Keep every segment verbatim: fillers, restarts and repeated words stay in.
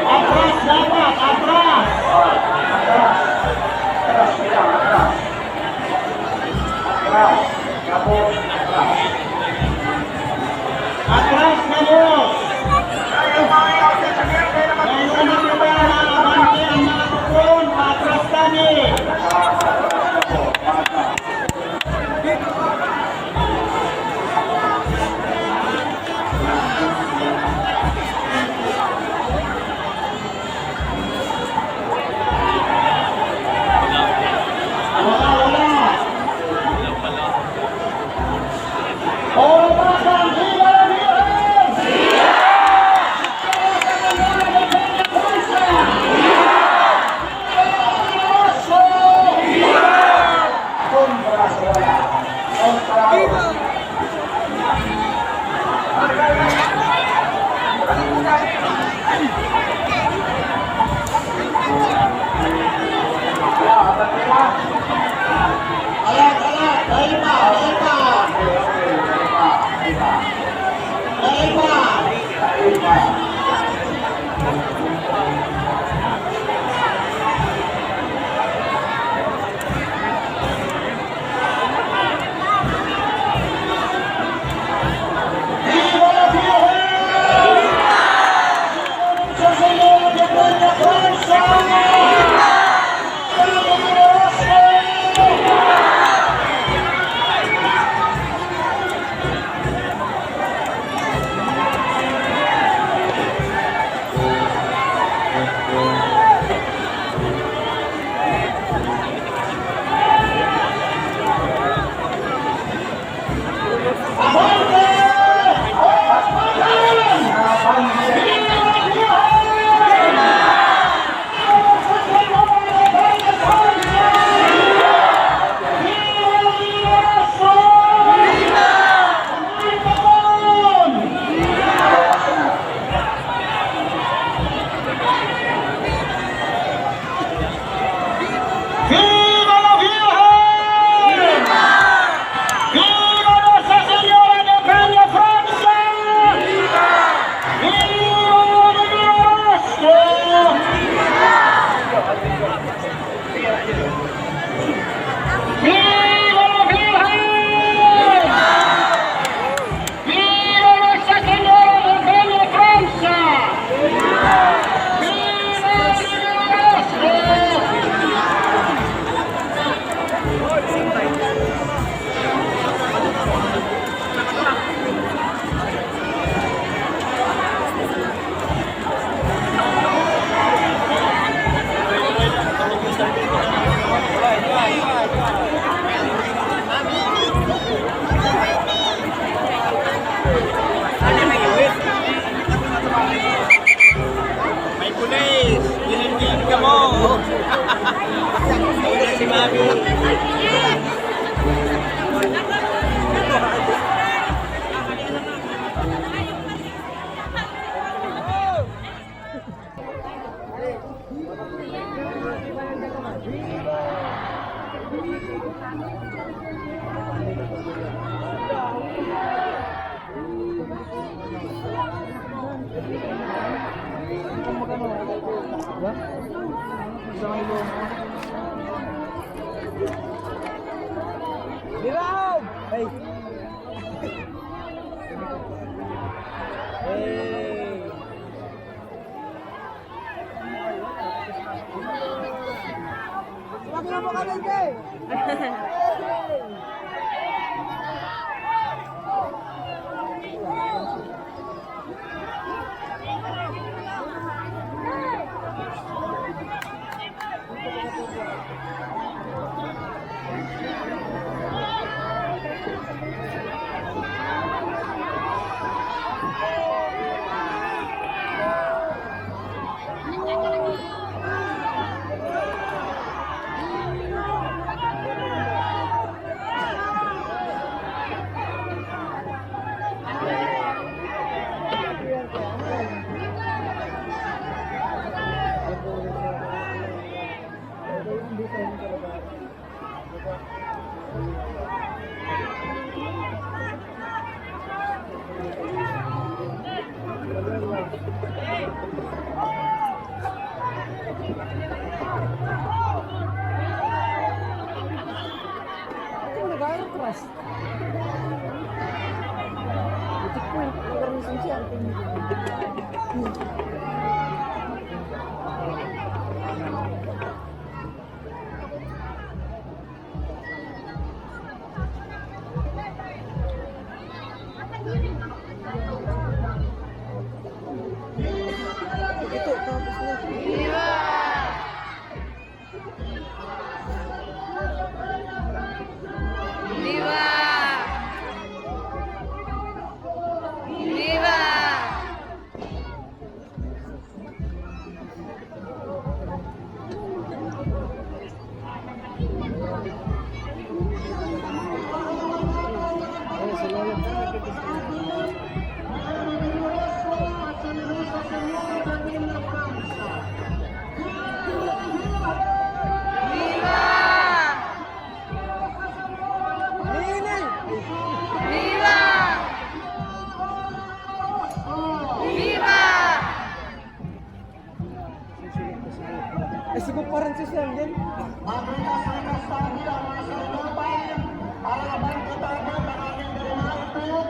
Atras dapat, atras! Atras na, boss! Dahil sa mga iba na abante ang mga tukon, paatras kami! Viva la Virgen! Viva Nuestra Señora de Peñafrancia! Viva Rodrigo Velasco! Viva la Virgen! Viva Nuestra Señora de Peñafrancia! Viva Rodrigo Velasco! May pulis! Giling-giling ka mo! Wala si Mami! Dilaw! Hey! Hey! Sumabi na po kami, Jay! Viva! Viva! Viva! Viva! Ay, si Pope Francis lang din. Mabilis na nasabi ang mga sarinapan, alaban kita ang aming dinaipit,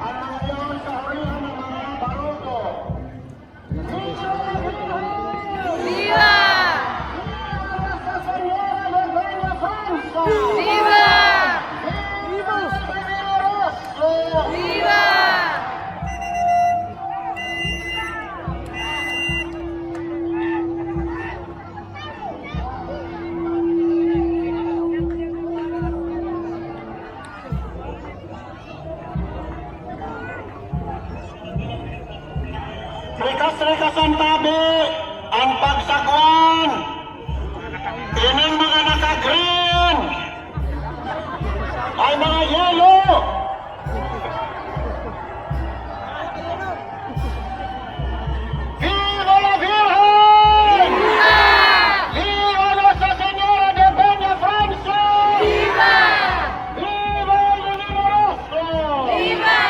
ang mga iyon sa hurihan ng mga barugo. Viva! Viva! Viva! Viva! Rikas-rikas an tabi, an pagsagwan, ining mga naka-green ay mga yelo. Viva la Virgen! Viva Nuestra Señora de Peñafrancia! Viva! Viva el Niño Rostro! Viva!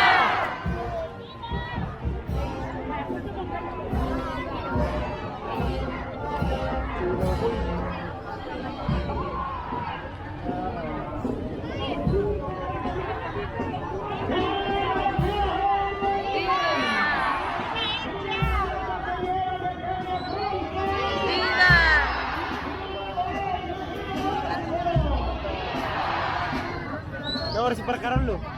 Daw si Parkaralo.